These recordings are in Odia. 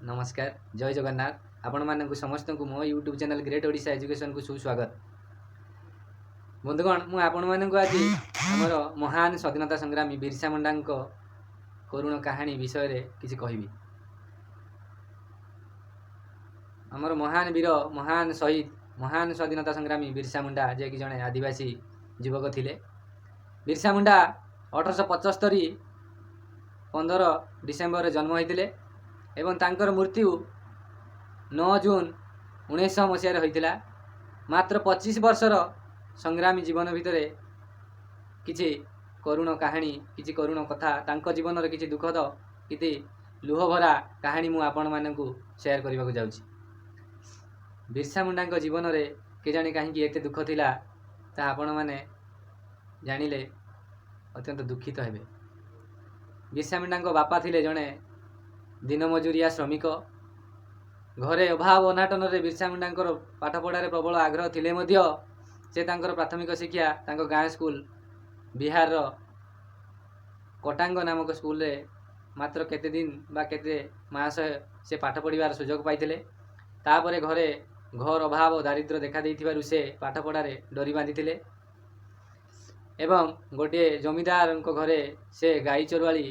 ନମସ୍କାର, ଜୟ ଜଗନ୍ନାଥ। ଆପଣମାନଙ୍କୁ ସମସ୍ତଙ୍କୁ ମୋ ୟୁଟ୍ୟୁବ୍ ଚ୍ୟାନେଲ୍ ଗ୍ରେଟ୍ ଓଡ଼ିଶା ଏଜୁକେସନ୍କୁ ସୁସ୍ୱାଗତ। ବନ୍ଧୁଗଣ, ମୁଁ ଆପଣମାନଙ୍କୁ ଆଜି ଆମର ମହାନ ସ୍ୱାଧୀନତା ସଂଗ୍ରାମୀ ବିର୍ସା ମୁଣ୍ଡାଙ୍କ କରୁଣ କାହାଣୀ ବିଷୟରେ କିଛି କହିବି। ଆମର ମହାନ ବୀର, ମହାନ ଶହୀଦ, ମହାନ ସ୍ୱାଧୀନତା ସଂଗ୍ରାମୀ ବିର୍ସା ମୁଣ୍ଡା, ଯିଏକି ଜଣେ ଆଦିବାସୀ ଯୁବକ ଥିଲେ। ବିର୍ସା ମୁଣ୍ଡା 1875 15 ଡିସେମ୍ବରରେ ଜନ୍ମ ହୋଇଥିଲେ ଏବଂ ତାଙ୍କର ମୃତ୍ୟୁ 9 ଜୁନ୍ 1900 ମସିହାରେ ହୋଇଥିଲା। ମାତ୍ର 25 ବର୍ଷର ସଂଗ୍ରାମୀ ଜୀବନ ଭିତରେ କିଛି କରୁଣ କାହାଣୀ, କିଛି କରୁଣ କଥା, ତାଙ୍କ ଜୀବନର କିଛି ଦୁଃଖଦ, କିଛି ଲୁହଭରା କାହାଣୀ ମୁଁ ଆପଣମାନଙ୍କୁ ସେୟାର କରିବାକୁ ଯାଉଛି। ବିର୍ସା ମୁଣ୍ଡାଙ୍କ ଜୀବନରେ କେଜାଣି କାହିଁକି ଏତେ ଦୁଃଖ ଥିଲା, ତାହା ଆପଣମାନେ ଜାଣିଲେ ଅତ୍ୟନ୍ତ ଦୁଃଖିତ ହେବେ। ବିର୍ସା ମୁଣ୍ଡାଙ୍କ ବାପା ଥିଲେ ଜଣେ ଦିନମଜୁରିଆ ଶ୍ରମିକ। ଘରେ ଅଭାବ ଅନାଟନରେ ବିର୍ସା ମୁଣ୍ଡାଙ୍କର ପାଠପଢ଼ାରେ ପ୍ରବଳ ଆଗ୍ରହ ଥିଲେ ମଧ୍ୟ ସେ ତାଙ୍କର ପ୍ରାଥମିକ ଶିକ୍ଷା ତାଙ୍କ ଗାଁ ସ୍କୁଲ, ବିହାରର କଟାଙ୍ଗ ନାମକ ସ୍କୁଲରେ ମାତ୍ର କେତେ ଦିନ ବା କେତେ ମାସ ସେ ପାଠ ପଢ଼ିବାର ସୁଯୋଗ ପାଇଥିଲେ। ତାପରେ ଘରେ ଘୋର ଅଭାବ, ଦାରିଦ୍ର୍ୟ ଦେଖା ଦେଇଥିବାରୁ ସେ ପାଠପଢ଼ାରେ ଡୋରି ବାନ୍ଧିଥିଲେ ଏବଂ ଗୋଟିଏ ଜମିଦାରଙ୍କ ଘରେ ସେ ଗାଈ ଚରୁଆଳି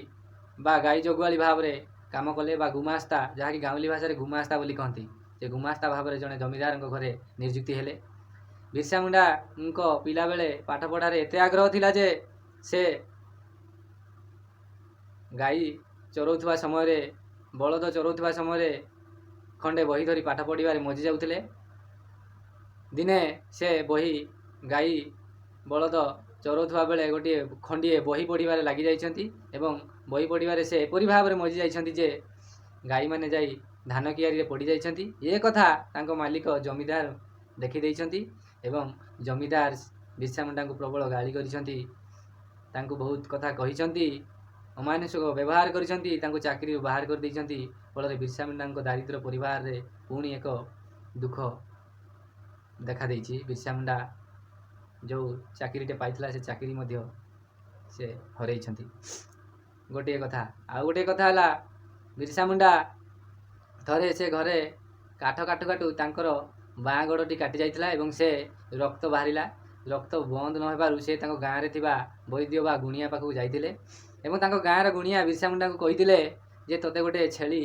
ବା ଗାଈ ଜଗୁଆଳି ଭାବରେ କାମ କଲେ, ବା ଗୁମାସ୍ତା, ଯାହାକି ଗାଉଁଲି ଭାଷାରେ ଗୁମାସ୍ତା ବୋଲି କହନ୍ତି। ସେ ଗୁମାସ୍ତା ଭାବରେ ଜଣେ ଜମିଦାରଙ୍କ ଘରେ ନିଯୁକ୍ତି ହେଲେ। ବିର୍ସା ମୁଣ୍ଡାଙ୍କ ପିଲାବେଳେ ପାଠପଢ଼ାରେ ଏତେ ଆଗ୍ରହ ଥିଲା ଯେ ସେ ଗାଈ ଚରଉଥିବା ସମୟରେ, ବଳଦ ଚରଉଥିବା ସମୟରେ ଖଣ୍ଡେ ବହି ଧରି ପାଠ ପଢ଼ିବାରେ ମଜି ଯାଉଥିଲେ। ଦିନେ ସେ ବହି, ଗାଈ ବଳଦ ଚରଉଥିବା ବେଳେ ଗୋଟିଏ ଖଣ୍ଡିଏ ବହି ପଢ଼ିବାରେ ଲାଗିଯାଇଛନ୍ତି ଏବଂ ବହି ପଢ଼ିବାରେ ସେ ଏପରି ଭାବରେ ମଜି ଯାଇଛନ୍ତି ଯେ ଗାଈମାନେ ଯାଇ ଧାନ କିଆରୀରେ ପଡ଼ିଯାଇଛନ୍ତି। ଏ କଥା ତାଙ୍କ ମାଲିକ ଜମିଦାର ଦେଖିଦେଇଛନ୍ତି ଏବଂ ଜମିଦାର ବିର୍ସା ମୁଣ୍ଡାଙ୍କୁ ପ୍ରବଳ ଗାଳି କରିଛନ୍ତି, ତାଙ୍କୁ ବହୁତ କଥା କହିଛନ୍ତି, ଅମାନୁଷିକ ବ୍ୟବହାର କରିଛନ୍ତି, ତାଙ୍କୁ ଚାକିରିରୁ ବାହାର କରିଦେଇଛନ୍ତି। ଫଳରେ ବିର୍ସା ମୁଣ୍ଡାଙ୍କ ଦାରିଦ୍ର୍ୟ ପରିବାରରେ ପୁଣି ଏକ ଦୁଃଖ ଦେଖାଦେଇଛି। ବିର୍ସା ମୁଣ୍ଡା ଯେଉଁ ଚାକିରିଟେ ପାଇଥିଲା, ସେ ଚାକିରି ମଧ୍ୟ ସେ ହରେଇଛନ୍ତି। ଗୋଟିଏ କଥା। ଆଉ ଗୋଟିଏ କଥା ହେଲା, ବିର୍ସା ମୁଣ୍ଡା ଥରେ ସେ ଘରେ କାଠ କାଟୁ କାଟୁ ତାଙ୍କର ବାଁ ଗୋଡ଼ଟି କାଟି ଯାଇଥିଲା ଏବଂ ସେ ରକ୍ତ ବାହାରିଲା। ରକ୍ତ ବନ୍ଦ ନ ହେବାରୁ ସେ ତାଙ୍କ ଗାଁରେ ଥିବା ବୈଦ୍ୟ ବା ଗୁଣିଆ ପାଖକୁ ଯାଇଥିଲେ ଏବଂ ତାଙ୍କ ଗାଁର ଗୁଣିଆ ବିର୍ସା ମୁଣ୍ଡାଙ୍କୁ କହିଥିଲେ ଯେ ତୋତେ ଗୋଟେ ଛେଳି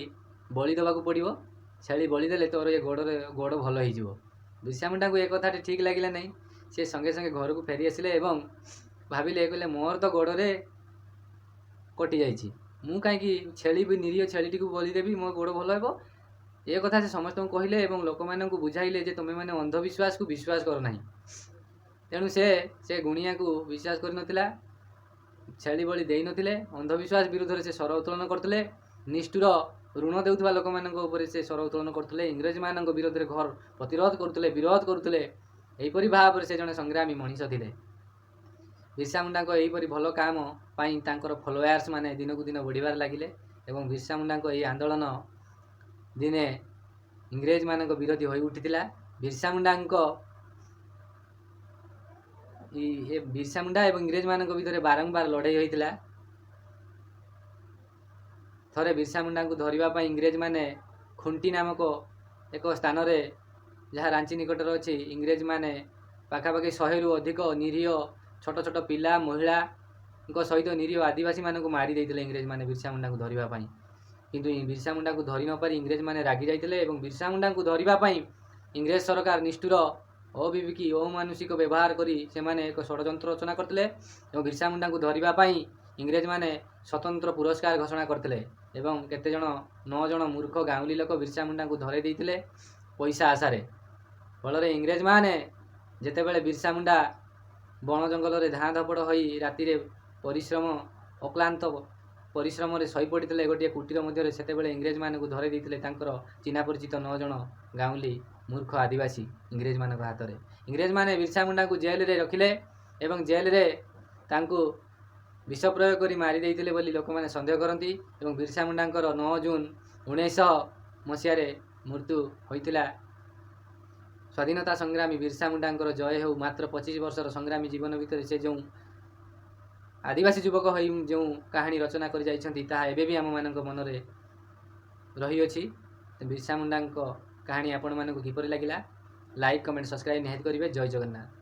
ବଳି ଦେବାକୁ ପଡ଼ିବ, ଛେଳି ବଳି ଦେଲେ ତୋର ଏ ଗୋଡ଼ରେ ଗୋଡ଼ ଭଲ ହେଇଯିବ। ବିର୍ସା ମୁଣ୍ଡାଙ୍କୁ ଏ କଥାଟି ଠିକ୍ ଲାଗିଲା ନାହିଁ। ସେ ସଙ୍ଗେ ସଙ୍ଗେ ଘରକୁ ଫେରି ଆସିଲେ ଏବଂ ଭାବିଲେ, କହିଲେ, ମୋର ତ ଗୋଡ଼ରେ କଟିଯାଇଛି, ମୁଁ କାହିଁକି ଛେଳି ବି, ନିରୀହ ଛେଳିଟିକୁ ବଳି ଦେବି, ମୋ ଗୋଡ଼ ଭଲ ହେବ? ଏ କଥା ସେ ସମସ୍ତଙ୍କୁ କହିଲେ ଏବଂ ଲୋକମାନଙ୍କୁ ବୁଝାଇଲେ ଯେ ତୁମେମାନେ ଅନ୍ଧବିଶ୍ୱାସକୁ ବିଶ୍ୱାସ କର ନାହିଁ। ତେଣୁ ସେ ସେ ଗୁଣିଆକୁ ବିଶ୍ୱାସ କରିନଥିଲା, ଛେଳି ବଳି ଦେଇନଥିଲେ। ଅନ୍ଧବିଶ୍ୱାସ ବିରୁଦ୍ଧରେ ସେ ସ୍ୱର ଉତ୍ତୋଳନ କରୁଥିଲେ। ନିଷ୍ଠୁର ଋଣ ଦେଉଥିବା ଲୋକମାନଙ୍କ ଉପରେ ସେ ସ୍ୱର ଉତ୍ତୋଳନ କରୁଥିଲେ। ଇଂରେଜମାନଙ୍କ ବିରୋଧରେ ଘୋର ପ୍ରତିରୋଧ କରୁଥିଲେ, ବିରୋଧ କରୁଥିଲେ। ଏହିପରି ଭାବରେ ସେ ଜଣେ ସଂଗ୍ରାମୀ ମଣିଷ ଥିଲେ। ବିର୍ସା ମୁଣ୍ଡାଙ୍କ ଏହିପରି ଭଲ କାମ ପାଇଁ ତାଙ୍କର ଫଲୋୟାର୍ସ ମାନେ ଦିନକୁ ଦିନ ବଢ଼ିବାରେ ଲାଗିଲେ ଏବଂ ବିର୍ସା ମୁଣ୍ଡାଙ୍କ ଏହି ଆନ୍ଦୋଳନ ଦିନେ ଇଂରେଜମାନଙ୍କ ବିରୋଧୀ ହୋଇ ଉଠିଥିଲା। ଏ ବିର୍ସା ମୁଣ୍ଡା ଏବଂ ଇଂରେଜମାନଙ୍କ ଭିତରେ ବାରମ୍ବାର ଲଢ଼େଇ ହୋଇଥିଲା। ଥରେ ବିର୍ସା ମୁଣ୍ଡାଙ୍କୁ ଧରିବା ପାଇଁ ଇଂରେଜମାନେ ଖୁଣ୍ଟି ନାମକ ଏକ ସ୍ଥାନରେ, ଯାହା ରାଞ୍ଚି ନିକଟରେ ଅଛି, ଇଂରେଜମାନେ ପାଖାପାଖି 100ରୁ ଅଧିକ ନିରୀହ ଛୋଟ ଛୋଟ ପିଲା, ମହିଳାଙ୍କ ସହିତ ନିରୀହ ଆଦିବାସୀମାନଙ୍କୁ ମାରି ଦେଇଥିଲେ ଇଂରେଜମାନେ ବିର୍ସା ମୁଣ୍ଡାଙ୍କୁ ଧରିବା ପାଇଁ। କିନ୍ତୁ ବିର୍ସା ମୁଣ୍ଡାଙ୍କୁ ଧରି ନପାରି ଇଂରେଜମାନେ ରାଗି ଯାଇଥିଲେ ଏବଂ ବିର୍ସା ମୁଣ୍ଡାଙ୍କୁ ଧରିବା ପାଇଁ ଇଂରେଜ ସରକାର ନିଷ୍ଠୁର, ଅବିବେକୀ, ଅମାନୁଷିକ ବ୍ୟବହାର କରି ସେମାନେ ଏକ ଷଡ଼ଯନ୍ତ୍ର ରଚନା କରିଥିଲେ ଏବଂ ବିର୍ସା ମୁଣ୍ଡାଙ୍କୁ ଧରିବା ପାଇଁ ଇଂରେଜମାନେ ସ୍ୱତନ୍ତ୍ର ପୁରସ୍କାର ଘୋଷଣା କରିଥିଲେ ଏବଂ କେତେଜଣ, 9 ଜଣ ମୂର୍ଖ ଗାଉଁଲି ଲୋକ ବିର୍ସା ମୁଣ୍ଡାଙ୍କୁ ଧରାଇ ଦେଇଥିଲେ ପଇସା ଆଶାରେ। ଫଳରେ ଇଂରେଜମାନେ ଯେତେବେଳେ ବିର୍ସା ମୁଣ୍ଡା ବଣ ଜଙ୍ଗଲରେ ଧାଁ ଧପଡ଼ ହୋଇ ରାତିରେ ପରିଶ୍ରମ, ଅକ୍ଲାନ୍ତ ପରିଶ୍ରମରେ ଶୋଇପଡ଼ିଥିଲେ ଗୋଟିଏ କୁଟୀର ମଧ୍ୟରେ, ସେତେବେଳେ ଇଂରେଜମାନଙ୍କୁ ଧରାଇ ଦେଇଥିଲେ ତାଙ୍କର ଚିହ୍ନା ପରିଚିତ 9 ଜଣ ଗାଉଁଲି ମୂର୍ଖ ଆଦିବାସୀ ଇଂରେଜମାନଙ୍କ ହାତରେ। ଇଂରେଜମାନେ ବିର୍ସା ମୁଣ୍ଡାଙ୍କୁ ଜେଲରେ ରଖିଲେ ଏବଂ ଜେଲରେ ତାଙ୍କୁ ବିଷ ପ୍ରୟୋଗ କରି ମାରି ଦେଇଥିଲେ ବୋଲି ଲୋକମାନେ ସନ୍ଦେହ କରନ୍ତି ଏବଂ ବିର୍ସା ମୁଣ୍ଡାଙ୍କର 9 ଜୁନ୍ 1900 ମସିହାରେ ମୃତ୍ୟୁ ହୋଇଥିଲା। ସ୍ୱାଧୀନତା ସଂଗ୍ରାମୀ ବିର୍ସା ମୁଣ୍ଡାଙ୍କର ଜୟ ହେଉ। ମାତ୍ର 25 ବର୍ଷର ସଂଗ୍ରାମୀ ଜୀବନ ଭିତରେ ସେ ଯେଉଁ ଆଦିବାସୀ ଯୁବକ ହୋଇ ଯେଉଁ କାହାଣୀ ରଚନା କରି ଯାଇଛନ୍ତି, ତାହା ଏବେ ବି ଆମମାନଙ୍କ ମନରେ ରହିଅଛି। ବିର୍ସା ମୁଣ୍ଡାଙ୍କ କାହାଣୀ ଆପଣମାନଙ୍କୁ କିପରି ଲାଗିଲା? ଲାଇକ୍, କମେଣ୍ଟ, ସବସ୍କ୍ରାଇବ୍ ନିହାତି କରିବେ। ଜୟ ଜଗନ୍ନାଥ।